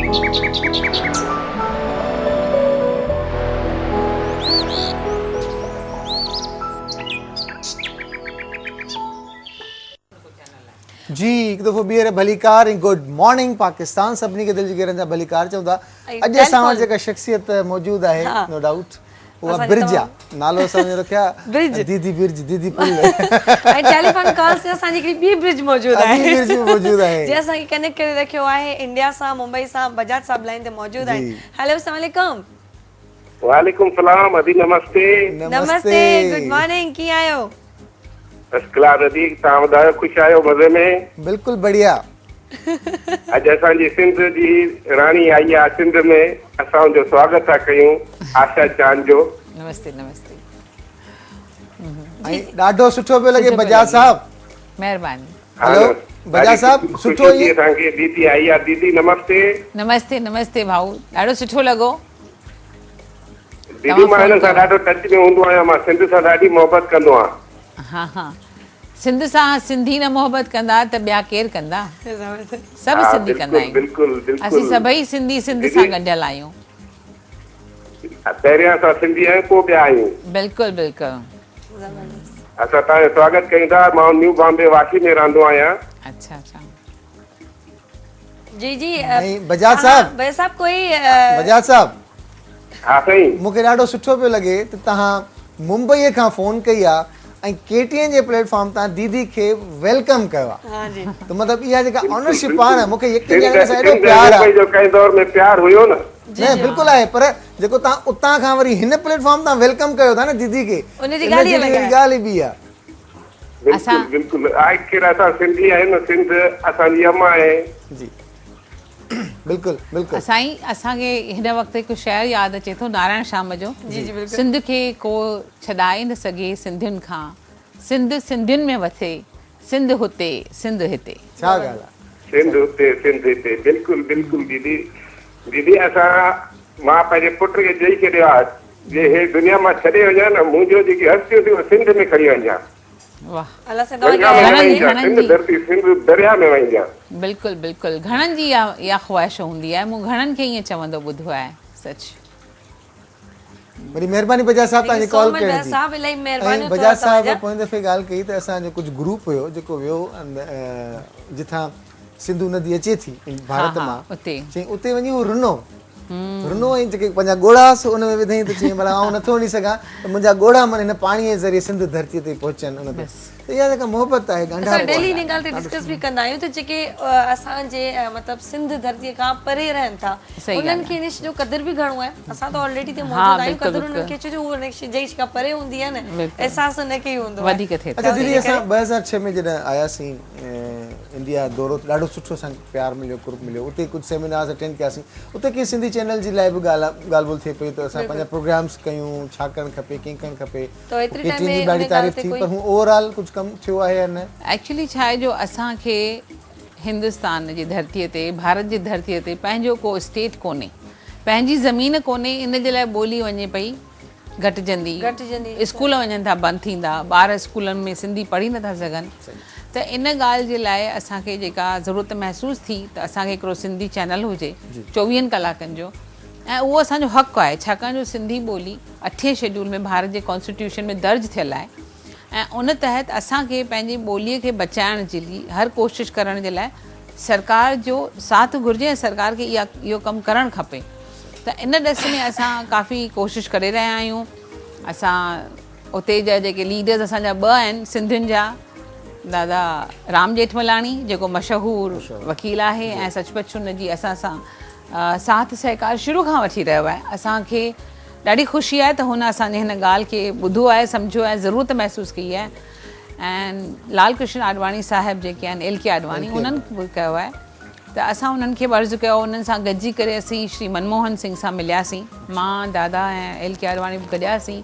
جي هڪ دفعو ٻيهر ڀليڪار ۽ گڊ مارننگ پاڪستان سڀني کي دل جي گهرن جا ڀليڪار چئون ٿا اڄ اسان وٽ جيڪا شخصيت موجود آهي نو ڊائوٽ اها برج آ نالو اسان جو رکيو برج ديدي برج ديدي پل ۽ ٽيليفون ڪالز تي اسان جي هڪڙي ٻي برج موجود آهي ٻي برج موجود آهي جنهن اسان کي ڪنيڪٽ ڪري رکيو آهي انڊيا سان ممبئي سان بجاج صاحب لائين تي موجود آهن هيلو السلام عليڪم. وعليڪم سلام ادي نمستي. نمستي گڊ مارننگ ڪيئن آهيو. فرسٽ ڪلاس ادي توهان ٻڌايو خوش آهيو مزي ۾. بلڪل بڙيا. اڄ اسان جي سنڌ جي راڻي آئي آ سنڌ ۾ اسان ان جو سواگت ٿا ڪيون آشا چاند جو. نمستي نمستي. ۽ ڏاڍو سٺو پيو لڳي بجاج صاحب. مهرباني. هلو بجاج صاحب سٺو ئي اسان کي ديدي آئي آ ديدي نمستي. نمستي نمستي ڀائو ڏاڍو سٺو لڳو. ديدي مان هن سان ڏاڍو ٽچ ۾ هوندو آهيان مان سنڌ سان ڏاڍي محبت ڪندو آهيان. ها ها سنڌ سان سنڌي نه محبت ڪندا ته ٻيا ڪير ڪندا سڀ سنڌي ڪندا آهيون اسين سڀئي سنڌي سنڌ سان ڳنڍيل آهيون. پهريان اسان سنڌي آهيون پوء ٻيا آهيون. بلڪل بلڪل. اسان توهان جو سواگت ڪيون ٿا مان نيو بامبي واشي ۾ رهندو آهيان. اڇا اڇا. جي جي ۽ بجاج صاحب بجاج صاحب ڪوئي بجاج صاحب ها سائين مون کي ڏاڍو سٺو پيو لڳي ته توهان ممبئي کان فون ڪئي آ ۽ ڪي ٽي اين جي پليٽ فارم تان ديدي کي welcome ڪيو آ ها جي ته مطلب اها جيڪا اونرشپ آ نه مون کي يقين ڄاڻي سان ايڏو پيار آ ممبئي جو ڪنهن دور ۾ پيار هيو نه نه بلڪل آهي پر جيڪو توهان اتان کان وري هن پليٽ فارم تان welcome ڪيو ٿا نه ديدي کي ان جي ڳالهه ئي الڳ آهي ڳالهه ئي ٻي آ بلڪل بلڪل آخر اسان سنڌي آهيون نه سنڌ اسان جي امان آهي. جي بلڪل بلڪل. سائين اسان کي هن وقت هڪ شعر ياد اچي ٿو نارائڻ شيام جو سنڌ کي ڪو ڇڏائي نه سگهي سنڌين کان سنڌ سنڌين ۾ وسي سنڌ هتي سنڌ هتي. ڇا ڳالهه آ. سنڌ هتي سنڌ هتي بلڪل بلڪل ديدي ديدي اسان مان پنهنجي پٽ کي چئي ڇڏيو آ جي هي دنيا مان ڇڏي وڃان نه منهنجو جيڪي هستيون ٿيون اهي سنڌ ۾ کڻي وڃجان. واه الله سائين توهان گنگا کي ۾ نه گهڻن وهنجان گهڻن سنڌ جي ڌرتي سنڌ درياء ۾ وهنجان. بلڪل بلڪل گهڻن جي اها اها خواهش هوندي آهي مون گهڻن کي ائين چوندو ٻڌو آهي سچ. وڏي مهرباني بجاج صاحب thank توهان يو جي سو ڪال مچ ڪرڻ بجاج جي صاحب الاهي ۽ مهربانيون اٿو بجاج توهان صاحب جا. پوئين دفعي ڳالهه ڪئي ته اسان جو ڪجهه گروپ هيو جيڪو ويو جتان سنڌو ندي اچي ٿي ها ڀارت ها مان اتي. چيائين اتي وڃي هو رنو رنو ۽ جيڪي پنهنجا ڳوڙها هئس ان ۾ وڌائين ته چيائين ڀلا آئون نٿو وڃي سگهان ته منهنجا ڳوڙها من هن پاڻيء جي ذريعي سنڌ ڌرتيء تائين پهچن ان تي ته اها جيڪا محبت آهي اسان ڳانڍاپو ڊيلي آهي ان ڳالهه تي ڏاڍو ڊسڪس سٺو. به ڪندا آهيون ته جيڪي اسان جي مطلب سنڌ ڌرتيء کان پري رهن ٿا صحيح انهن ڳالهه کي ان شيء جو قدر به گهڻو آهي اسان ته آلريڊي هتي ها موجود آهيون بلڪل قدر انهن بلڪل کي ڇو جو هو ان شيء جنهن شيء کان پري هوندي آهي نه بلڪل احساس ان کي ئي هوندو آهي وڌيڪ ٿئي اڇا ٿو ته ان ديدي جي اسان ڪري 2006 ۾ جڏهن آياسين انڊيا دورو ته ڏاڍو سٺو اسان کي پيار مليو قرب مليو اتي ڪجهه سيمينارز اٽينڊ ڪياسين اتي ڪنهن سنڌي چينل جي لاء به ڳالهه ڳالهه ٻولهه ٿئي پئي ته اسان بلڪل پنهنجا پروگرامز ڪيون ڇا ڪرڻ کپي ڪيئن ڪرڻ کپي ته ايتري ڪي ٽائيم ٽي اين ۾ جي به ان ڏاڍي ڳالهه تعريف تي ٿي ڪوئي پر هون اوور آل ڪجهه ڪم ٿيو آهي يا نه؟ ايڪچولي ڇا آهي جو اسان کي هندستان جي ڌرتي تي ڀارت جي ڌرتي تي پنهنجو ڪو اسٽيٽ ڪونهي پنهنجي زمين ڪونهي ان جي لاء ٻولي وڃي پئي گهٽجندي گهٽجندي اسڪول وڃن ٿا بند ٿيندا ٻار اسڪولن ۾ سنڌي پڙهي نٿا سگهن ته ان ڳالهه جي لاء اسان کي جيڪا ضرورت محسوس ٿي ته اسان کي هڪڙو سنڌي چينل هجي چوويهن ڪلاڪن جو ۽ اهو اسان جو حق آهي ڇاڪاڻ جو سنڌي ٻولي اٺين شيڊول ۾ ڀارت جي ڪانسٽيٽيوشن ۾ درج ٿيل آهي ۽ ان تحت اسان کي پنهنجي ٻولي کي بچائڻ جي لي هر ڪوشش ڪرڻ جي لاء سرڪار جو ساٿ گهرجي ۽ سرڪار کي اها اهو ڪم ڪرڻ کپي ته ان ڏس ۾ اسان ڪافي ڪوشش ڪري رهيا آهيون اسان اتي جا جيڪي ليڊرز اسان جا ٻه آهن سنڌين جا دادا رام ڄيٺملاڻي جيڪو مشهور وڪيل آهي ۽ سچ پچ ان جي اسان سان ساٿ سهڪار شروع کان وٺي رهيو آهي اسان کي ڏاڍي خوشي آهي ته هن اسان جي هن ڳالهه کي ٻڌو آهي سمجهيو آهي ضرورت محسوس ڪئي آهي ۽ لال ڪرشن آڏواڻي صاحب جيڪي آهن ايل ڪي آڏواڻي انهن به ڪيو آهي ته اسان انهن کي به عرض ڪيو انهن سان گڏجي ڪري اسين شري منموهن سنگهه سان ملياسين مان دادا ۽ ايل ڪي آڏواڻي به گڏياسين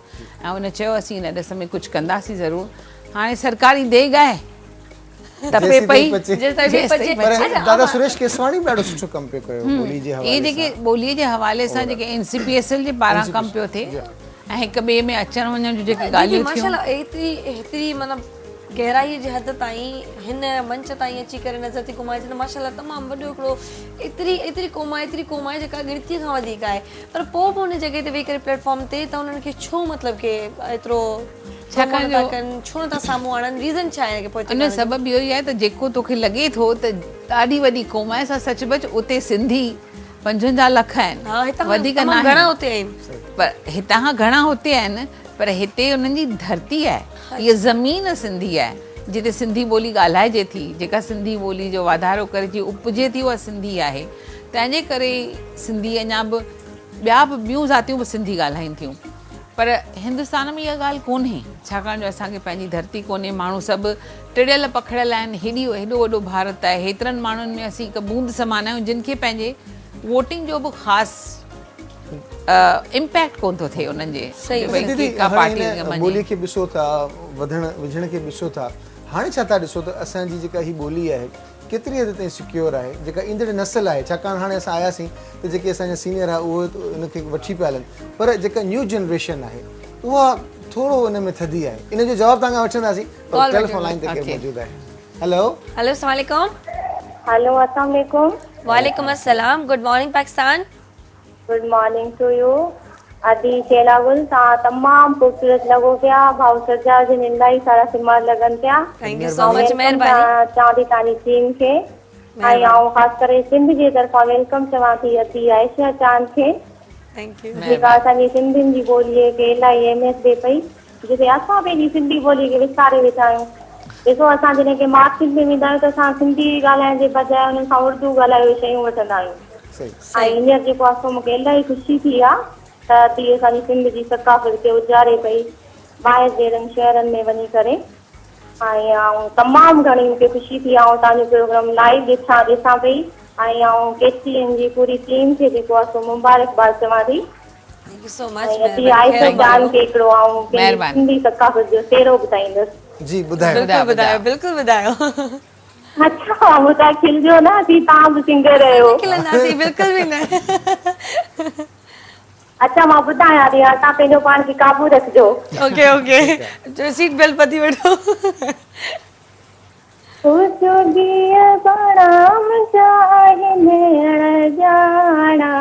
۽ ان چيو اسين ان ڏس ۾ ڪجهه ڪنداسين ضرور هاڻي سرڪاري ديڳ آهي تپي پئي جيستائين پچي. پر دادا سريش ڪيسواڻي به ڏاڍو سٺو ڪم پيو ڪيو ٻولي جي حوالي اهي جيڪي سان. ٻولي جي حوالي سان جيڪي اين سي پي ايس ايل جي پاران ڪم پيو ٿئي ۽ هڪ ٻئي ۾ اچڻ وڃڻ جون جيڪي ديدي ڳالهيون ٿيون. ماشاءالله ايتري ايتري معنيٰ گهرائي جي حد تائين هن منچ تائين اچي ڪري نظر ٿي گهمائجي ته ماشاء الله تمام وڏو هڪڙو ايتري ايتري قوم آهي ايتري قوم آهي جيڪا ڳڻتي کان وڌيڪ آهي پر پوء به ان جڳهه تي ويهي ڪري پليٽ فارم تي ته انهن کي ڇو مطلب ڪي ايترو ڇاڪاڻ جو ڪن ڇو نٿا سامهون آڻن ريزن ڇا آهي پوئتي ان سبب اهو ئي آهي ته جيڪو توکي لڳي ٿو ته ڏاڍي وڏي قوم آهي سا سچ پچ اتي سنڌي 55 لک آهن وڌيڪ ناهن گهڻا اتي آهن پر هتان کان گهڻا هتي آهن پر هتي انهن جي ڌرتي آهي هيء زمين سنڌي آهي جتي سنڌي ٻولي ڳالهائجي ٿي جيڪا سنڌي ٻولي جو واڌارو ڪري ٿي اپجي ٿي اها سنڌي آهي تنهن جي ڪري سنڌي اڃا به ٻيا به ٻيون ذاتيون به سنڌي ڳالهائين ٿيون پر هندستان ۾ اها ڳالهه ڪونهي ڇاڪاڻ جو اسان کي پنهنجي ڌرتي ڪونهي ماڻهو سڀ ٽڙيل پکڙيل آهن هيڏي هيڏو وڏو ڀارت آهي هيترن ماڻهن ۾ اسين هڪ بوند سمان آهيون جن کي پنهنجي ووٽنگ جو به خاص امپيڪٽ ڪونه ٿو ٿئي انهن جي ديدي هاڻي هن ٻولي کي ڏسو ٿا وڌڻ وجهڻ کي ڏسو ٿا هاڻي ڇا ٿا ڏسو ته اسان جي جيڪا هي ٻولي آهي ڪيتري حد تائين سڪيور آهي جيڪا ايندڙ نسل آهي ڇاڪاڻ هاڻي اسان آياسين ته جيڪي اسان جا سينيئر آهي اهي ته ان کي وٺي پيا هلن پر جيڪا نيو جنريشن آهي اها ٿورو ان ۾ ٿڌي آهي ان جو جواب توهان کان وٺنداسين پر ٽيليفون لائين تي ڪير موجود آهي هلو. هلو السلام عليڪم. هلو السلام عليڪم. وعليڪم السلام good morning Pakistan. Good morning to you ادي شيلا گل توهان تمام خوبصورت لڳو پيا ڀائو سجاد جن الاهي سارا سمارٽ لڳن پيا thank you سو مچ مهرباني چوان ٿي توهان جي ٽيم کي ۽ آئون خاص ڪري سنڌ جي طرفان welcome چوان ٿي ادي عائشه چاند کي thank you جيڪا اسان جي سنڌين جي ٻولي کي الاهي اهميت ڏي پئي جتي اسان پنهنجي سنڌي ٻولي کي وساري ويٺا آهيون ڏسو اسان جڏهن ڪنهن مارڪيٽ ۾ ويندا آهيون ته اسان سنڌي ڳالهائڻ جي بجاء انهن کان اردو ڳالهائي اهي شيون وٺندا آهيون ۽ هينئر جيڪو آهي سو مون کي الاهي خوشي ٿي آهي ته ادي اسان جي سنڌ جي ثقافت کي اجاري پئي ٻاهر جهڙن شهرن ۾ وڃي ڪري ۽ آئون تمام گهڻي مون کي خوشي ٿي آئون توهان جو پروگرام لائيو ڏسان ڏسان پئي ۽ آئون ڪي ٽي اين جي پوري ٽيم کي جيڪو آهي سو مبارڪباد چوان ٿي thank you سو مچ ۽ ادي عائشه جان کي هڪڙو آئون پنهنجي سنڌي ثقافت جو سهرو ٻڌائيندس. جي ٻڌايو. بلڪل ٻڌايو بلڪل ٻڌايو. اڇا متان کلجو نه ادي توهان به سنگر آهيو. اسان نه کلنداسين بلڪل به نه. اڇا مان ٻڌايان ٿي هاڻ توهان پنهنجو پاڻ کي قابو رکجو. اوڪي اوڪي سيٽ بيلٽ ٻڌي وٺو. هو جوڳيء بڻا منهنجا آهن اڻڄاڻا.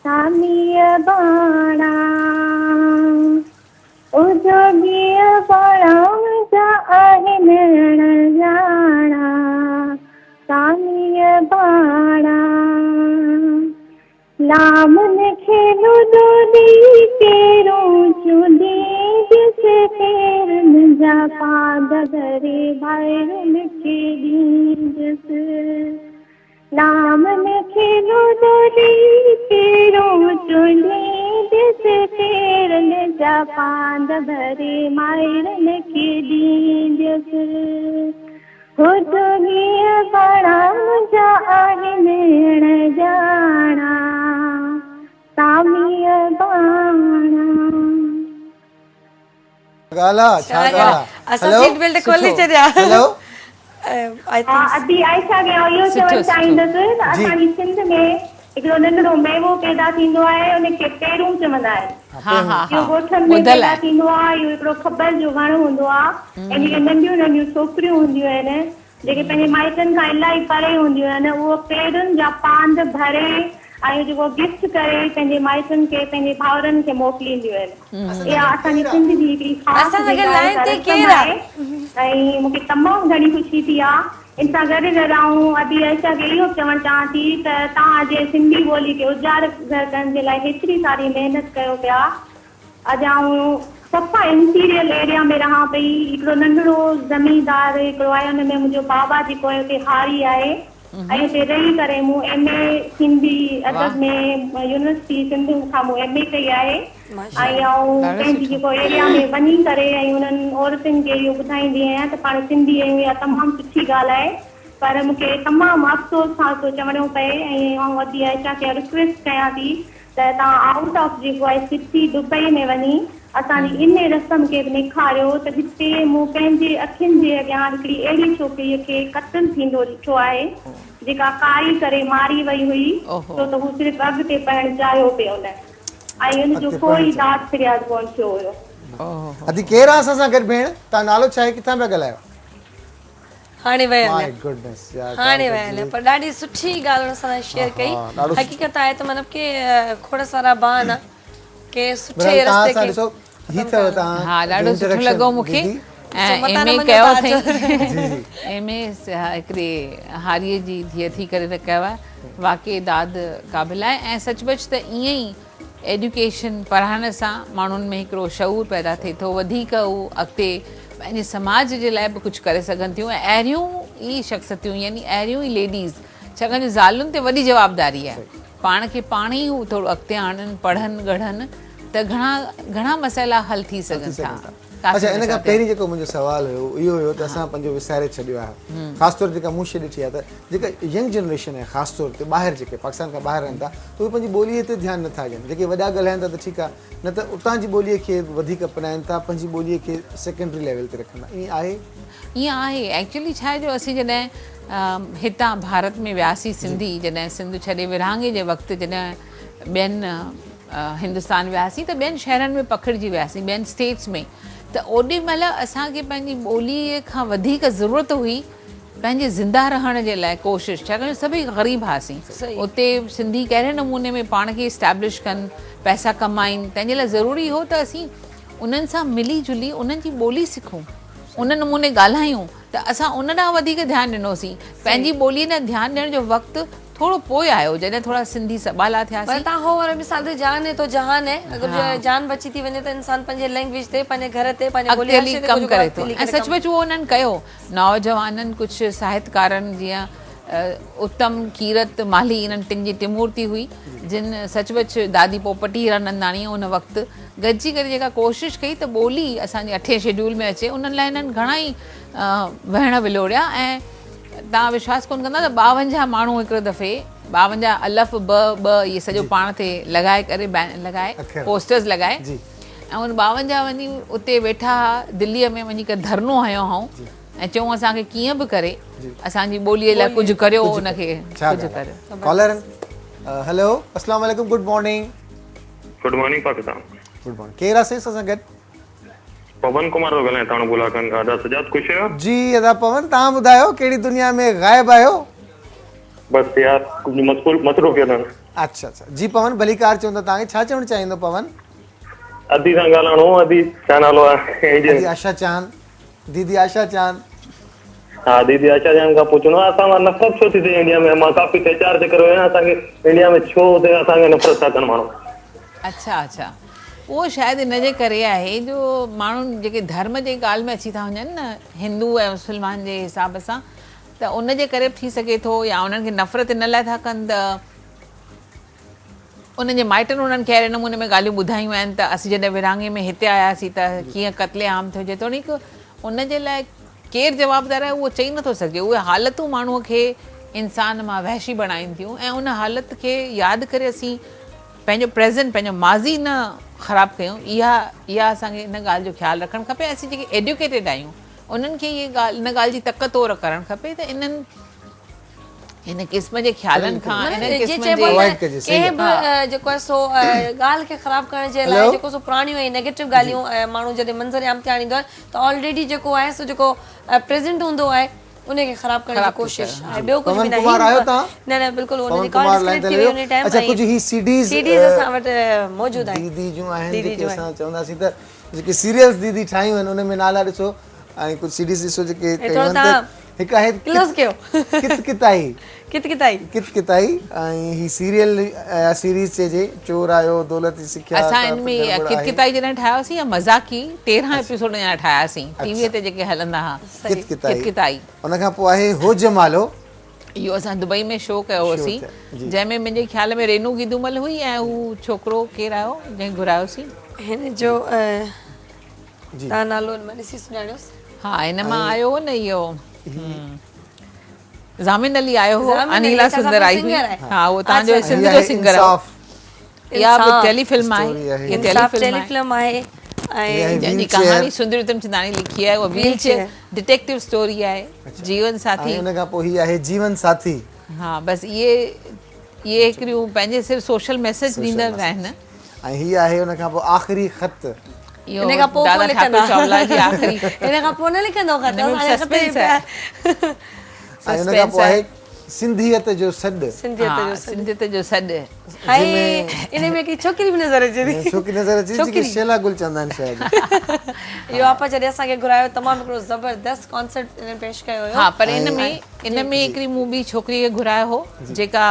ساميء ٻاڻا، او جوڳيء ٻاڻا منهنجا آهن اڻڄاڻا، ساميء ٻاڻا. لامن کي لوڏو ڏئي پيرون چونڊيندس پيرن جا پاند ڀري ڀائرن کي ڏيندس. لامن کي لوڏو ڏئي پيرون چونڊيندس پيرن جا پاند ڀري مائرن کي ڏيندس هو جوڳيء ٻاڻا منهنجا آهن اڻڄاڻا ساميء ٻاڻا. ڳالهه آ ڇا ڳالهه آ اسان سيٽ بيلٽ کولي ڇڏيا. هلو ها ادي عائشه کي آئون اهو چوڻ چاهيندس ته اسان جي سنڌ ۾ هڪڙو ننڍڙو ميوو پيدا ٿيندو آهي ان کي پيرون چوندا آهن اهو ڳوٺن ۾ پيدا ٿيندو آهي اهو هڪڙو کٻڙ جو وڻ هوندو آهي ۽ جيڪي ننڍيون ننڍيون ڇوڪريون هونديون آهن جيڪي پنهنجي مائٽن کان الاهي پري هونديون آهن اهو پيرن جا پاند ڀري ۽ جيڪو گفٽ ڪري پنهنجي مائٽن کي پنهنجي ڀائرن کي موڪلينديون آهن اها اسان جي سنڌ جي هڪڙي خاص جيڪا آهي سا رسم آهي ۽ مون کي تمام گهڻي خوشي ٿي آهي ان سان گڏ گڏ آئون ادي عائشه کي اهو به چوڻ چاهيان ٿي ته توهان جنهن سنڌي ٻولي کي اجاگر ڪرڻ جي لاء هيتري ساري محنت ڪيو پيا اڄ آئون صفا انٽيريئر ايريا ۾ رهان پئي هڪڙو ننڍڙو زميندار هڪڙو آهي ان ۾ منهنجو بابا جيڪو آهي اتي هاري آهي ۽ اتي رهي ڪري مون ايم اي سنڌي ادب ۾ يونيورسٽي سنڌ کان مون ايم اي ڪئي آهي ۽ آئون پنهنجي جيڪو ايريا ۾ وڃي ڪري ۽ انهن عورتن کي اهو ٻڌائيندي آهيان ته پاڻ سنڌي آهيون اها تمام سٺي ڳالهه آهي پر مون کي تمام افسوس سان ٿو چوڻو پئي ۽ آئون ادي عائشه کي رڪويسٽ ڪيان ٿي ته توهان آئوٽ آف جيڪو آهي سٽي دبئي ۾ وڃي اسان جي انهي رسم کي به نکاريو ته هتي مون پنهنجي اکين جي اڳيان هڪڙي اهڙي ڇوڪريء کي قتل ٿيندو ڏٺو آهي جيڪا ڪاري ڪري ماري وئي هئي ڇو ته هو صرف اڳتي پڙهڻ چاهيو پئي ان ۽ ان جو ڪوئي داد فرياد ڪونه ٿيو هيو. ادي ڪير آ اسان سان گڏ ڀيڻ توهان نالو ڇا آهي ڪٿان پيا ڳالهايو؟ هاڻي ويا هاڻي ويا پر ڏاڍي سٺي ڳالهه هن سان شيئر ڪئي حقيقت آهي ته مطلب ڪي کوڙ سارا بهانا ڪي سٺي رستي کي ڏسو هي اٿو توهان ها ڏاڍو سٺو لڳو مون کي ۽ ايم اي ڪيو اٿئي ايم اي هڪڙي هاريء جي ڌيء ٿي ڪري ته ڪيو آهي واقعي داد قابل آهي ۽ سچ پچ ته ائين ئي ايڊيوڪيشن پڙهائڻ سان ماڻهن ۾ هڪڙو شعور پيدا ٿئي ٿو وڌيڪ هو اڳتي پنهنجي سماج جي لاء به ڪجهه ڪري سگهن ٿيون ۽ اهڙيون ئي شخصيتون يعني اهڙيون ئي ليڊيز ڇاڪاڻ جو زالن تي وڏي جوابداري آهي پاڻ کي پاڻ ئي هو ٿورو اڳتي آڻن پڙهن ڳڙهن ته گهڻا گهڻا مسئلا حل ٿي سگهن ٿا. اڇا ان کان پهرين جيڪو منهنجو سوال هيو اهو هيو ته اسان پنهنجو وساري ڇڏيو آهي خاص طور جيڪا مون شي ڏٺي آهي ته جيڪا ينگ جنريشن آهي خاص طور تي ٻاهر جيڪي پاڪستان کان ٻاهر رهن ٿا ته اهي پنهنجي ٻوليء تي ڌيان نٿا ڏين جيڪي وڏا ڳالهائن ٿا ته ٺيڪ آهي نه ته اتان جي ٻوليء کي وڌيڪ اپنائن ٿا پنهنجي ٻوليء کي سيڪنڊري ليول تي رکن ٿا ائين آهي؟ ائين آهي ايڪچولي ڇا آهي جو اسين جڏهن هتان ڀارت ۾ وياسين سنڌي جڏهن سنڌ ڇڏي ورهاڱي جي وقت جڏهن ٻين هندستان وياسين ته ٻين شهرن ۾ پکڙجي وياسين ٻين اسٽيٽس ۾ ته اوڏي مهل اسان کي پنهنجي ٻوليء کان وڌيڪ ضرورت هئي پنهنجي زنده رهڻ جي لاء ڪوشش ڇاڪاڻ جو سڀئي غريب هئاسين اتي سنڌي ڪهڙي نموني ۾ پاڻ کي اسٽيبلش ڪن پئسا ڪمائين تنهن جي لاء ضروري هو ته اسين انهن سان ملي جلي انهن جي ٻولي سکون ان نموني ڳالهايون ته اسان ان ڏانهن وڌيڪ ڌيان ڏنوسين پنهنجي ٻولي ڏانهن ڌيان ڏيڻ جو وقت ٿورو پوء آيو جڏهن ٿورا سنڌي سٻالا ٿياسين. پر توهان هو وارو مثال ته جان هي تو جهان هي اگر جان بچي ٿي وڃي ته انسان پنهنجي لينگويج تي پنهنجي گهر تي پنهنجي ٻولي هر شي تي ڪم ڪري ٿو ۽ سچ پچ اهو انهن ڪيو نوجوانن ڪجهه ساهتڪارن جيئن اتم ڪيرت مالهي انهن ٽن جي ٽمورتي هئي جن سچ پچ دادي پوپٽي هيراننداڻي ان وقت گڏجي ڪري جيڪا ڪوشش ڪئي ته ٻولي اسان جي اٺين شيڊيول ۾ اچي انهن لاء انهن گهڻا ئي وهڻ ولوڙيا ۽ توهان وشواس ڪونه ڪندا ته 52 ماڻهو هڪڙي دفعي 52 الف ب ٻ اهي سڄو پاڻ تي لڳائي ڪري لڳائي پوسٽرز لڳائي ۽ ان 52 وڃي اتي ويٺا ها دليء ۾ وڃي ڪري ڌرڻو هنيو هئائون ۽ چيائون اسان کي ڪيئن به ڪري اسان جي ٻوليء لاء ڪجهه ڪريو ان کي ڪجهه ڪريو. ڪالر هيلو اسلام عليڪم good morning. Good morning Pakistan. Good morning ڪير آ سائين اسان سان گڏ؟ پون ڪمار ٿو ڳالهايان ٿاڻو بولا خان کان ادا سجاد خوش آهيو؟ جي ادا پون توهان ٻڌايو ڪهڙي دنيا ۾ غائب آهيو؟ بس يار ڪجهه مصروف مصروفيت آهن. اڇا اڇا جي پون ڀليڪار چون ٿا توهان کي ڇا چوڻ چاهيندو پون؟ ادي سان ڳالهائڻو هو ادي ڇا نالو آهي ادي آشا چاند ديدي آشا چاند. ها ديدي آشا چاند کان پڇڻو آهي اسان مان نفرت ڇو ٿي ٿئي انڊيا ۾ مان ڪافي ٽي چار چڪر ويو آهيان اسان کي انڊيا ۾ ڇو اتي اسان کي نفرت ٿا ڪن ماڻهو. اڇا اڇا اهو شايد ان جي ڪري آهي جو ماڻهو جيڪي ڌرم جي ڳالهه ۾ اچي ٿا وڃن نه هندو ۽ مسلمان جي حساب سان ته ان جي ڪري به ٿي سگهي ٿو يا انهن کي نفرت ان لاء ٿا ڪن ته انهن جي مائٽن انهن کي اهڙي نموني ۾ ڳالهيون ٻڌايون آهن ته اسين جڏهن ورهاڱي ۾ هتي آياسين ته ڪيئن قتل عام ٿيو جيتوڻيڪ ان جي لاء ڪير جوابدار آهي اهو چئي نٿو سگهجي اهي حالتون ماڻهوء کي انسان مان وحشي بڻائين ٿيون ۽ ان حالت کي ياد ڪري اسين پنهنجو پريزنٽ پنهنجو ماضي نه خراب ڪيون اها اها اسان کي ان ڳالهه جو خيال رکڻ کپي ۽ اسين جيڪي ايڊيوڪيٽيڊ آهيون انهن کي اهي ڳالهه ان ڳالهه جي تڪ تور ڪرڻ کپي ته انهن هن قسم جي خيالن کان انهن قسم جي ڪنهن به جيڪو آهي سو ڳالهه کي خراب ڪرڻ جي لاء جيڪو سو پراڻيون ۽ نيگيٽو ڳالهيون ماڻهو جڏهن منظر عام تي آڻيندو آهي ته آلريڊي جيڪو آهي سو جيڪو پريزنٽ هوندو آهي ان کي خراب ڪرڻ جي ڪوشش آهي ٻيو ڪجهه به ناهي نه نه بلڪل ان جي ڪال ڊسڪنيڪٽ ٿي وئي ان ٽائيم اڇا ڪجهه هي سي ڊيز سي ڊيز اسان وٽ موجود آهن ديدي جون آهن جيڪي اسان چونداسين ته جيڪي سيريلز ديدي ٺاهيون آهن ان ۾ نالا ڏسو ۽ ڪجهه سي ڊيز ڏسو جيڪي ڪيون آهن ته هڪ آهي ڪلوز ڪيو ڪت ڪتائي ڪت ڪتائي ڪت ڪتائي ۽ هي سيريل يا سيريز چئجي چور آيو دولت جي سکيا اسان ان ۾ ڪت ڪتائي جڏهن ٺاهيوسين يا مذاقي 13 ايپيسوڊ اڃا ٺاهياسين ٽي وي تي جيڪي هلندا ها ڪت ڪتائي ڪت ڪتائي ان کان پوء آهي هو جمالو اهو اسان دبئي ۾ شو ڪيو هوسين جنهن ۾ منهنجي خيال ۾ رينو گيدومل هئي ۽ هو ڇوڪرو ڪير آيو جنهن کي گهرايوسين هن جو توهان نالو ان مان ڏسي سڃاڻيوس. ها هن مان آيو هو نه اهو ضامن علي آيو هو انيلا سندر آئي هئي ها اهو توهان جو سنڌ جو سنگر هو اها به ٽيلي فلم آهي اها ٽيلي فلم آهي ۽ جنهن جي ڪهاڻي سندري اتمچنداڻي لکي آهي اها ويل چيئر ڊٽيڪٽو اسٽوري آهي جيون ساٿي ان کان پوء هي آهي جيون ساٿي ها بس اهي اهي هڪڙيون پنهنجي سر سوشل ميسيج ڏيندڙ آهن ۽ هي آهي ان کان پوء آخري خط. اهو ان کان پوء دادا ڪونه ٺاڪر لکندا چاولا جي آخري ان کان پوء نه لکندو خط ان ۾ اسان کي خط ئي سسپينس پيا آهي. ۽ ان کان سسپينس پوء آهي. آهي سنڌيت جو سڏ. سنڌيت ها جو سڏ. سنڌيت جو سڏ. هائي جنهن ۾ ان ۾ هڪڙي ڇوڪري به نظر اچي ٿي. ڇوڪري نظر اچي ٿي جيڪي ڇوڪري. شيلا گل چوندا آهن شايد. اهو آپا جڏهن اسان کي گهرايو تمام هڪڙو زبردست ڪانسرٽ انهن پيش ڪيو هيو. ها پر ان ۽ ۾ ان ۾ هڪڙي مون ٻي ڇوڪري کي گهرايو هو جيڪا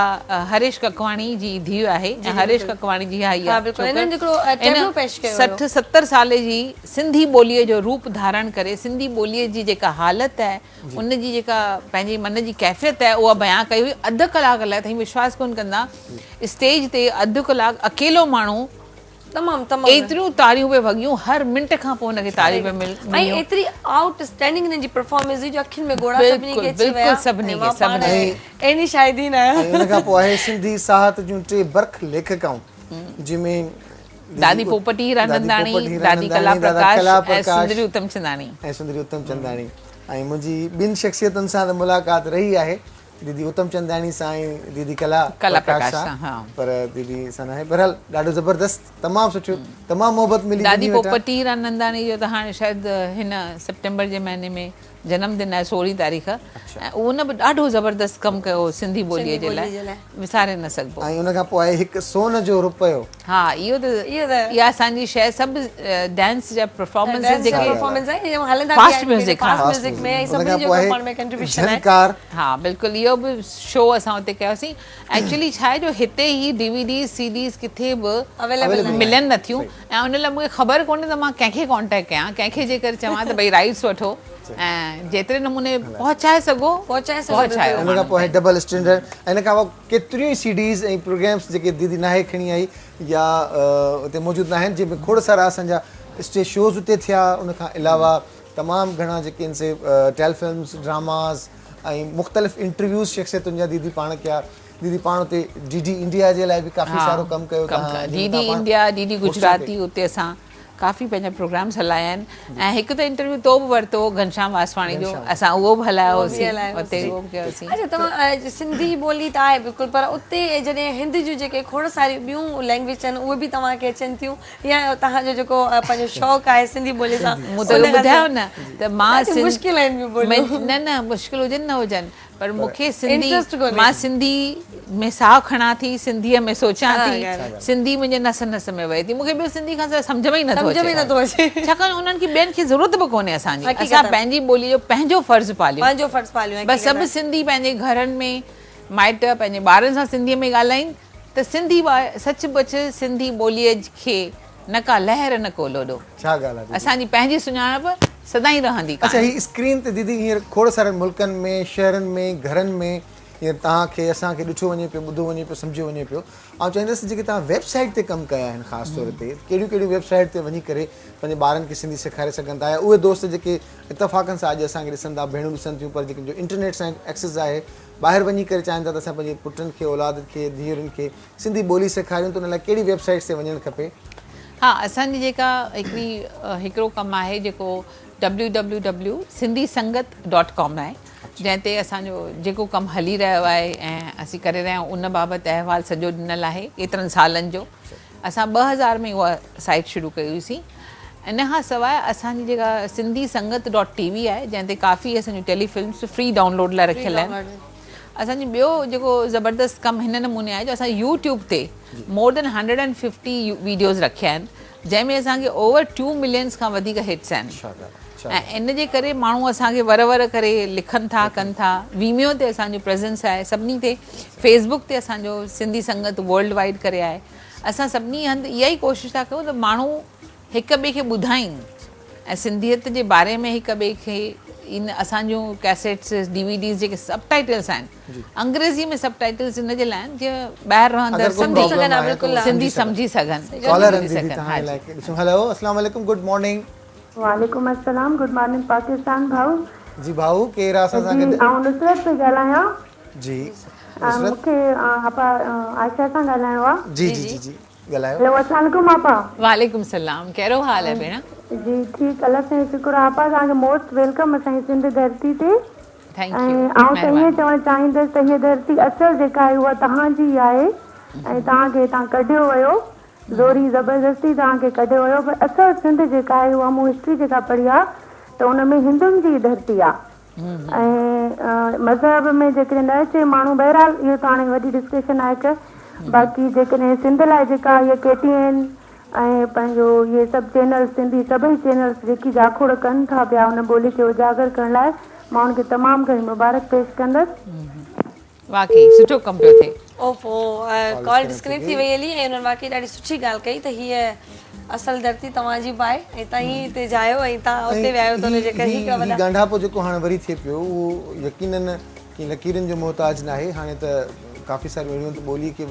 هريش ڪڪواڻي جي ڌيء آهي ۽ هريش ڪڪواڻي جي اها ئي ها بلڪل انهن هڪڙو ٽيبلو پيش ڪيو هيو. 60 70 سال جي سنڌي ٻوليء جو روپ ڌارڻ ڪري سنڌي ٻوليء جي جيڪا حالت آهي ان جي جيڪا پنهنجي من جي ڪيفيت آهي اها بيان ڪئي هئي اڌ ڪلاڪ لاء توهين وشواس ڪونه ڪندا اسٽيج تي اڌ ڪلاڪ اڪيلو ماڻهو تمام تمام ايتريون تاڙيون پئي وڳيون هر منٽ کان پوء هن کي تاڙيون پئي مليون ۽ ايتري آئوٽ اسٽينڊنگ هنن جي پرفارمنس هئي جو اکين ۾ ڳوڙها سڀني کي اچي ويا بلڪل سڀني کي سڀني کي ايني شاهد ئي نه آهيان. ۽ ان کان پوء آهي سنڌي ساهت جون ٽي برک ليکڪائون جنهن ۾ دادي پوپٽي هيراننداڻي، دادي ڪلا پرڪاش ۽ سندري اتم چنداڻي. ۽ سندري اتم چنداڻي ۽ منهنجي ٻن شخصيتن سان ته ملاقات رهي آهي ديدي اتم چنداڻي سان ۽ ديدي ڪلا پرڪاش سان پر ديدي سان ناهي بهرحال ڏاڍو زبردست تمام سٺو تمام محبت ملي دادي پوپٽي هيراننداڻي جو ته هاڻي شايد هن سيپٽمبر جي مهيني ۾ جنم دن آهي سورهين تاريخ ۽ ان به ڏاڍو زبردست ڪم ڪيو هو سنڌي ٻوليء جي لاء وساري نه سگهبو. ۽ ان کان پوء آهي هڪ سون جو رپيو. ها اهو ته اها اسان جي شيء سڀ ڊانس جا پرفارمنسز جيڪي فاسٽ ميوزڪ ها ان کان پوء آهي جهنڪار. ها بلڪل اهو به شو اسان اتي ڪيوسين ايڪچولي ڇا آهي جو هتي هي D V Ds C Ds ڪٿي به ملن نٿيون ۽ ان لاء مون کي خبر ڪونهي ته مان ڪنهن کي ڪانٽيڪٽ ڪيان ڪنهن کي جيڪر چوان ته ڀئي رائٽس وٺو ۽ جيتري نموني پهچائي سگهو پهچايو ان کان پوء ڊبل اسٽينڊرڊ ۽ ان کان پوء ڪيتريون ئي سي ڊيز ۽ پروگرامس جيڪي ديدي ناهي کڻي آئي يا اتي موجود ناهن جنهن ۾ کوڙ سارا اسان جا اسٽيج شوز اتي ٿيا ان کان علاوه تمام گهڻا جيڪي آهن سي ٽيلي فلمز ڊراماز ۽ مختلف انٽرويوز شخصيتن جا ديدي پاڻ ڪيا ديدي پاڻ اتي ڊي ڊي انڊيا جي لاء به ڪافي سارو ڪم ڪيو تهان D D India D D Gujarati اتي اسان ڪافي پنهنجا پروگرامس هلايا آهن ۽ هڪ ته انٽرويو تو به ورتو هو گهنشام واسواڻي جو اسان اهو به هلايو هوسين اتي اهو به ڪيوسين. اڇا توهان سنڌي ٻولي ته آهي بلڪل پر اتي جڏهن هند جون جيڪي کوڙ ساريون ٻيون لينگويج آهن اهي به توهان کي اچن ٿيون يا توهان جو جيڪو پنهنجو شوق آهي سنڌي ٻولي سان مون توکي ٻڌايو نه ته مان مشڪل آهن ٻيون ٻوليون نه نه مشڪل هجن نه هجن پر مون کي سنڌي مان سنڌي ۾ ساهه کڻان ٿي سنڌيء ۾ سوچان ٿي سنڌي منهنجي نس نس ۾ وهي ٿي مون کي ٻيو سنڌي کان سواء سمجهه ۾ ئي نٿو اچي ڇاڪاڻ انهن کي ٻين کي ضرورت به ڪونهي اسان جي اسان پنهنجي ٻولي جو پنهنجو فرض پاليون بس سڀ سنڌي پنهنجي گهرن ۾ مائٽ پنهنجي ٻارن سان سنڌيء ۾ ڳالهائين ته سنڌي سچ پچ سنڌي ٻوليء کي نه ڪا لهر نه ڪو لوڏو. ڇا ڳالهه آ ديدي. اسان جي پنهنجي سڃاڻپ سدائين رهندي اڇا قائم. هي اسڪرين تي ديدي هينئر کوڙ سارن ملڪن ۾ شهرن ۾ گهرن ۾ هينئر توهان کي اسان کي ڏٺو وڃي پيو ٻڌو وڃي پيو سمجهيو وڃي پيو آئون چاهيندس جيڪي توهان ويب سائيٽ تي ڪم ڪيا آهن خاص طور تي ڪهڙيون ڪهڙيون ويب سائيٽ تي وڃي ڪري پنهنجي ٻارن کي سنڌي سيکاري سگهن ٿا يا اهي دوست جيڪي اتفاقن سان اڄ اسان کي ڏسن ٿا ڀيڻون ڏسن ٿيون پر جيڪن جو انٽرنيٽ سان ايڪسس آهي ٻاهر وڃي ڪري چاهين ٿا ته اسان پنهنجي پٽن کي اولاد کي ڌيئرن کي سنڌي ٻولي سيکاريون ته ان لاء ڪهڙي ويب سائيٽس تي وڃڻ کپي؟ ها اسان جي جيڪا هڪڙي هڪڙو ڪم آهي جيڪو W W W Sindhi Sangat dot com آهي جنهن تي اسان جو جيڪو ڪم هلي رهيو آهي ۽ اسين ڪري رهيا آهيون ان بابت احوال سڄو ڏنل آهي ايترن سالن جو اسان 2000 ۾ اها سائيٽ شروع ڪئي هئي سين ان کان سواء اسان جي جيڪا سنڌي سنگت ڊاٽ ٽي وي آهي جنهن تي ڪافي اسان جون ٽيلي فلمس فري ڊائونلوڊ لاء رکيل آهن اسان جو ٻيو جيڪو زبردست ڪم هن نموني آهي جو اسان يوٽيوب تي مور دين 150 ويڊيوز رکيا آهن جنهن ۾ اسان کي اوور ٽو ملينز کان وڌيڪ هٽس آهن ۽ ان جي ڪري ماڻهو اسان کي ور ور ڪري لکن ٿا ڪن ٿا ويميو تي اسان جو پريزنس آهي سڀني تي فيس بڪ تي اسان جو سنڌي سنگت ورلڊ وائيڊ ڪري آهي اسان سڀني هنڌ اها ئي ڪوشش ٿا ڪيون ته ماڻهو هڪ ٻئي کي ٻڌائين ۽ سنڌيت جي باري ۾ هڪ ٻئي کي ان اسان جون ڪيسيٽس ڊي وي ڊيز جيڪي سب ٽائيٽلس آهن انگريزي ۾ سب ٽائيٽلس ان جي لاء آهن جيئن ٻاهر رهندڙ سنڌي سنڌي سمجهي سگهن. ڪالر آهن ديدي توهان جي لاء ڏسون هيلو اسلام عليڪم گڊ مارننگ. وعليڪم السلام گڊ مارننگ پاڪستان ڀائو. جي ڀائو ڪير آ اسان سان جي گڏ. آئون نصرت پئي ڳالهايان. جي نصرت. مون کي آپا عائشه سان ڳالهائڻو آ. جي جي جي جي ڳالهايو. هيلو اسلام عليڪم آپا. وعليڪم السلام ڪهڙو حال آهي ڀيڻ. جي ٺيڪ الله سائين جو شڪر آ آپا توهان کي موسٽ welcome اسان جي سنڌ ڌرتي تي thank ۽ you آئون ته ائين مهرباني. چوڻ چاهيندس ته هيء ڌرتي اصل جيڪا آهي اها توهان جي ئي آهي ۽ توهان کي هتان ڪڍيو ويو زوري زبردستي توهان کي ڪڍيو ويو پر اصل سنڌ جيڪا آهي اها مون هسٽري جيڪا پڙهي آهي ته ان ۾ هندن جي ئي ڌرتي آهي ۽ مذهب ۾ جيڪڏهن نه اچي ماڻهو بهرحال اهو ته هاڻي وڏي ڊسڪشن آهي هڪ باقي جيڪڏهن سنڌ لاء جيڪا هيء ڪي ٽي اين ۽ پنهنجو اهي سڀ چينلز سنڌي سڀئي چينلز جيڪي جاکوڙ ڪن ٿا پيا ان ٻولي کي اجاگر ڪرڻ لاء مان ان کي تمام گهڻي مبارڪ پيش ڪندس. واقعي سٺو ڪم پيو ٿئي. اوفو ڪال ڊسڪنيڪٽ ٿي وئي هلي ۽ انهن واقعي ڏاڍي سٺي ڳالهه ڪئي ته هيء اصل ڌرتي توهان جي به آهي ۽ توهين ئي هتي ڄايو ۽ توهان اتي ويا آهيو ته ان جي ڪري هڪڙا هي وڏا. ڳانڍاپو جيڪو هاڻي وري ٿئي پيو اهو يقينن ڪي لڪيرن جو محتاج ناهي هاڻي ته ڪافي ساريون اهڙيون ته ٻولي کي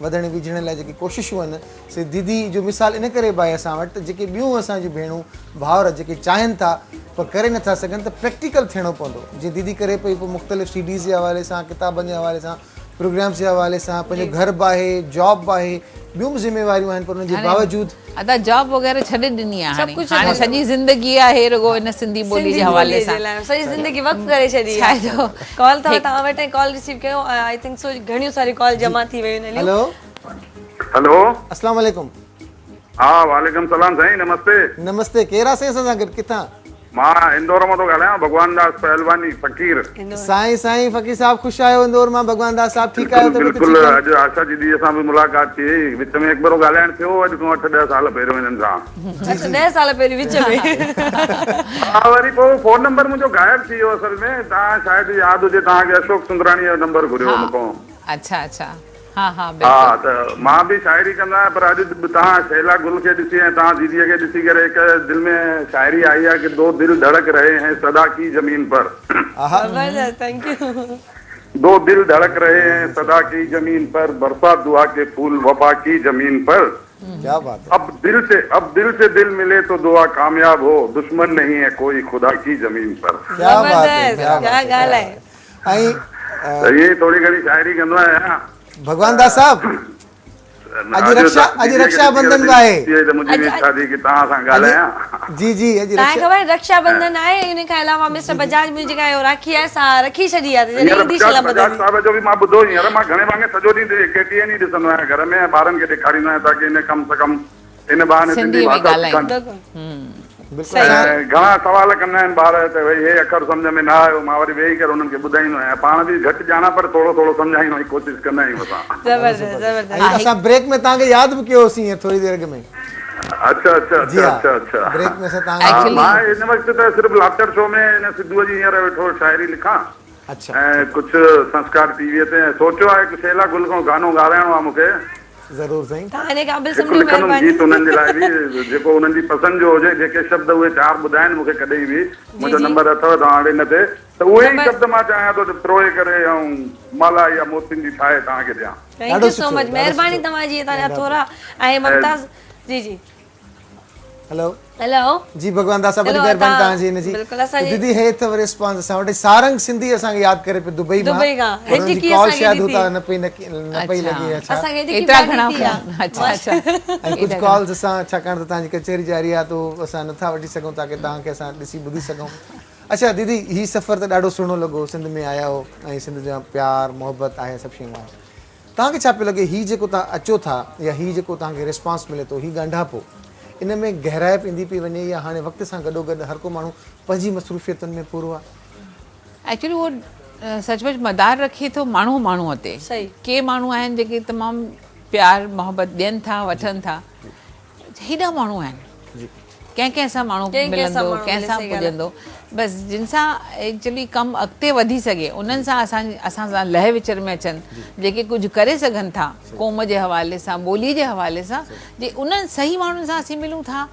وڌڻ ويجهڻ لاء جيڪي ڪوششون آهن سي ديدي جو مثال ان ڪري به آهي اسان وٽ ته جيڪي ٻيون اسان جون ڀيڻون ڀائر جيڪي چاهين ٿا پر ڪري نٿا سگهن ته پريڪٽيڪل ٿيڻو پوندو جيئن ديدي ڪري پئي پوء مختلف سي ڊيز جي حوالي سان ڪتابن جي حوالي سان پروگرامز جي حوالي سان پنهنجو گهر به آهي جاب به آهي ٻيون به ذميواريون آهن پر ان جي باوجود ادا جاب وغيره ڇڏي ڏني آهي هاڻي هاڻي سڄي زندگي آهي رڳو ان سنڌي ٻولي جي حوالي سان سڄي زندگي وقف ڪري ڇڏي آهي ڪال اٿو توهان وٽ ۽ ڪال ريسيو ڪيو I think so گهڻيون ساريون ڪال جمع ٿي ويون آهن هلو هلو اسلام عليڪم. ها وعليڪم سلام سائين نمستي. نمستي ڪير آ سائين اسان سان گڏ ڪٿان. مان اندور مان ٿو ڳالهايان ڀڳوان داس پهلواني فقير. سائين سائين فقير صاحب خوش آهيو اندور مان ڀڳوان داس صاحب ٺيڪ آهيو بلڪل طبيعت بلڪل ٺيڪ آهي. اڄ آشا ديدي سان به ملاقات ٿي وچ ۾ هڪ ڀيرو ڳالهائڻ ٿيو هو اڄ کان اٺ ڏهه سال پهريون هنن سان. اڇا ڏهه سال پهريون وچ ۾. ها وري پوء فون نمبر منهنجو غائب ٿي ويو اصل ۾ توهان شايد ياد هجي توهان کي اشوڪ سندراڻي جو نمبر گهريو هو مون کان. اڇا اڇا ها ها ها بلڪل. ته مان به شاعري ڪندو آهيان پر اڄ توهان شهلا گل کي ڏسي ۽ توهان ديديء کي ڏسي ڪري هڪ دل ۾ شاعري آئي آهي ڪه دو دل ڌڙڪ رهي هين صدا ڪي زمين پر. زبردست thank you. دو دل ڌڙڪ رهي هين صدا ڪي زمين پر برسات دعا ڪي ڦول وفا ڪي زمين پر ڪيا بات هي. اب دل سي اب دل سي دل ملي تو دعا ڪامياب هو دشمن نهين هي ڪوئي خدا ڪي زمين پر. ڪيا بات هي زبردست ڪيا ڪيا بات هي ڳالهه آهي. ۽ ته ائين ئي ٿوري گهڻي شاعري ڪندو آهيان. ڀڳوان داس صاحب اڄ رڪشا اڄ رڪشا بندن به آهي. جي جي اڄ توهان کي خبر آهي رڪشا بندن آهي ان کان علاوه مسٽر بجاج منهنجي جيڪا اهو راکي آهي سا رکي ڇڏي آهي ته جڏهن ايندي شلا بجاج ٻڌندي. صاحب جو به مان ٻڌو هينئر مان گهڻي ڀاڱي سڄو ڏينهن ڪي ٽي اين ئي ڏسندو آهيان گهر ۾ ۽ ٻارن کي ڏيکاريندو آهيان تاڪه ان ڪم سي ڪم ان بهاني سنڌي سنڌي ۾ ڀاشا ڳالهائين. سکن. بلڪل ۽ گهڻا سوال ڪندا آهن ٻار ته ڀئي هي اکر سمجهه ۾ نه آيو مان وري ويهي ڪري انهن کي ٻڌائيندو آهيان پاڻ به گهٽ ڄاڻان پر ٿورو ٿورو سمجهائڻ جي ڪوشش ڪندا آهيون اسان. زبردست زبردست. ۽ اسان بريڪ ۾ توهان کي ياد به ڪيو هوسين هينئر ٿوري دير اڳ ۾. اڇا اڇا جي اڇا ها اڇا اڇا بريڪ ۾ اسان توهان ها کي مان هن وقت ته صرف لافٽر شو ۾ هن سڌوء جي هينئر ويٺو شاعري لکان اڇا ۽ ڪجهه سنسڪار ٽي ويء تي ۽ سوچيو آهي هڪ شيلا گل کان گانو ڳارائڻو آهي مون کي. ضرور سائين. توهان هن قابل هڪ سمجهو لکندم مهرباني. گيت انهن جي لاء به جيڪو انهن جي پسند جو هجي جيڪي شبد اهي چار ٻڌائن مون کي ڪڏهن به جي منهنجو جي. نمبر اٿو توهان وٽ ان تي ته اهي ئي نمبر. شبد مان چاهيان ٿو ته پروئي ڪري ۽ مالا يا موتين جي ٺاهي توهان کي ڏيان. Thank ڏاڍو you سو سٺو مچ ڏاڍو مهرباني سٺو توهان جي توهان جا ڳانڍاپو. ٿورا ۽ ممتاز جي جي. هلو هلو جي ڀڳوان داس صاحب وڏي هلو مهرباني توهان توهان جي هن جي بلڪل اسان جي ديدي هي اٿو ريسپانس اسان وٽ سارنگ سنڌي اسان کي ياد ڪري پيو دبئي مان دبئي کان پر هن جي هيڏي ڪال اسان کي شايد ڏتي هتان نه پئي نه پئي لڳي يا ڇا اسان کي هيڏي ايترا پيار گهڻا ڏتي آ فون اڇا اڇا ۽ ڪجهه ايڏا گهڻا ڪالز اسان ڇاڪاڻ ته توهان جي ڪچهري جاري آ ته اسان نٿا وٺي سگهون تاڪه توهان کي اسان ڏسي ٻڌي سگهون اڇا ديدي هي سفر ته ڏاڍو سهڻو لڳو سنڌ ۾ آيا هو ۽ سنڌ جا پيار محبت آهي سڀ شيون آهي توهان کي ڇا پيو لڳي هي جيڪو توهان اچو ٿا يا هي جيڪو توهان کي ريسپانس ملي ٿو هي ڳانڍاپو ان ۾ گهرائپ ايندي پئي وڃي يا هاڻي وقت سان گڏوگڏ هر ڪو ماڻهو پنهنجي مصروفيتن ۾ پورو آهي؟ ايڪچولي اهو سچ پچ مدار رکي ٿو ماڻهو ماڻهو تي ڪي ماڻهو آهن جيڪي تمام پيار محبت ڏين ٿا وٺن ٿا هيڏا ماڻهو آهن ڪنهن ڪنهن سان ماڻهو ملندو ڪنهن سان پڄندو بس جن سان ايڪچولي ڪم اڳتي وڌي سگهي انهن سان اسان اسان سان لهه وچر ۾ اچن جيڪي ڪجهه ڪري سگهن ٿا قوم جي حوالي سان ٻولي جي حوالي سان جي انهن صحيح ماڻهن سان اسين ملون ٿا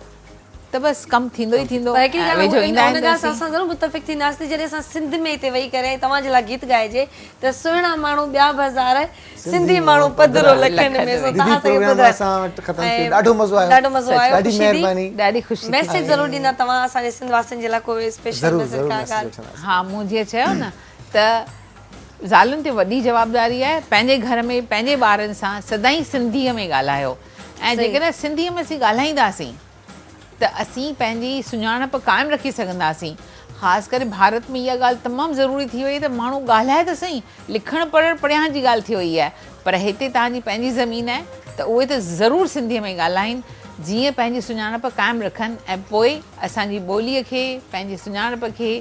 ته بس ڪم ٿيندو ئي ٿيندو پر هڪڙي ۽ ڳالهه ويجهو ايندا ان ڳالهه سان وينداسين. اسان ضرور متفق ٿينداسين ته جڏهن اسان سنڌ ۾ هتي ويهي ڪري ۽ توهان جي لاء گيت ڳائجي ته سهڻا ماڻهو ٻيا به هزار سنڌي ماڻهو پڌرو لکن ۾ سو ديدي توهان اسان کي پروگرام پڌرا اسان وٽ ختم ٿي ۽ ويو ڏاڍو مزو آيو ڏاڍو مزو آيو ڏاڍي خوشي ٿي مهرباني ڏاڍي خوشي ٿي. ميسيج ضرور ڏيندا توهان اسان جي سنڌ واسين جي لاء ڪو اسپيشل ضرور ميسيج ضرور ڪا ميسيج ڳالهه. وٺنداسين. ها مون جيئن چيو نه ته زالن تي وڏي جوابداري آهي پنهنجي گهر ۾ پنهنجي ٻارن سان سدائين سنڌيء ۾ ڳالهايو ۽ جيڪڏهن سنڌيء ۾ اسين ڳالهائينداسين ته اسين پنهنجي سڃاڻپ قائم رکي سگهنداسين. خاص ڪري ڀارت ۾ اها ڳالهه تمام ضروري ٿي وئي ته ماڻهو ڳالهائي ته سهي، لکڻ پڙهڻ پريان جي ڳالهه ٿي وئي آهي پر هتي توهان جي پنهنجي زمين آهي ته اهي ته ضرور سنڌيء ۾ ڳالهائين جيئن پنهنجي سڃاڻپ قائم رکن ۽ پوء اسان جي ٻوليء کي پنهنجي سڃاڻپ کي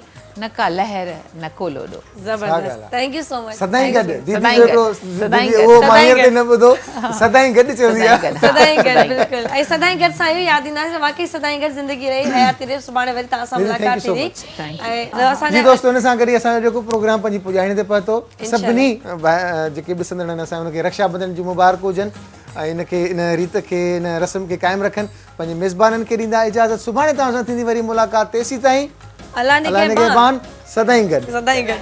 نه ڪا لهر نه ڪو لوڏو. زبردست thank you سو مچ. سدائين گڏ ديدي جو هڪڙو ديدي اهو مان هينئر تائين نه ٻڌو سدائين گڏ چوندي آهي. سدائين گڏ بلڪل ۽ سدائين گڏ سان اهو ياد اينداسين ته واقعي سدائين گڏ زندگي رهي حياتي رهي سڀاڻي وري توهان سان ملاقات ٿيندي ۽ اسان جي دوستو ان سان گڏ ئي اسان جو جيڪو پروگرام پنهنجي پڄاڻي تي پهتو سڀني جيڪي ڏسندڙ آهن اسان ان کي رڪشا بنڌن جون مبارڪون هجن ۽ ان کي ان ريت کي ان رسم کي قائم رکن پنهنجي ميزبانن کي ڏيندا اجازت سڀاڻي توهان سان ٿيندي وري ملاقات تيسيتائين الله نگهبان سدائين گڏ سدائين گڏ.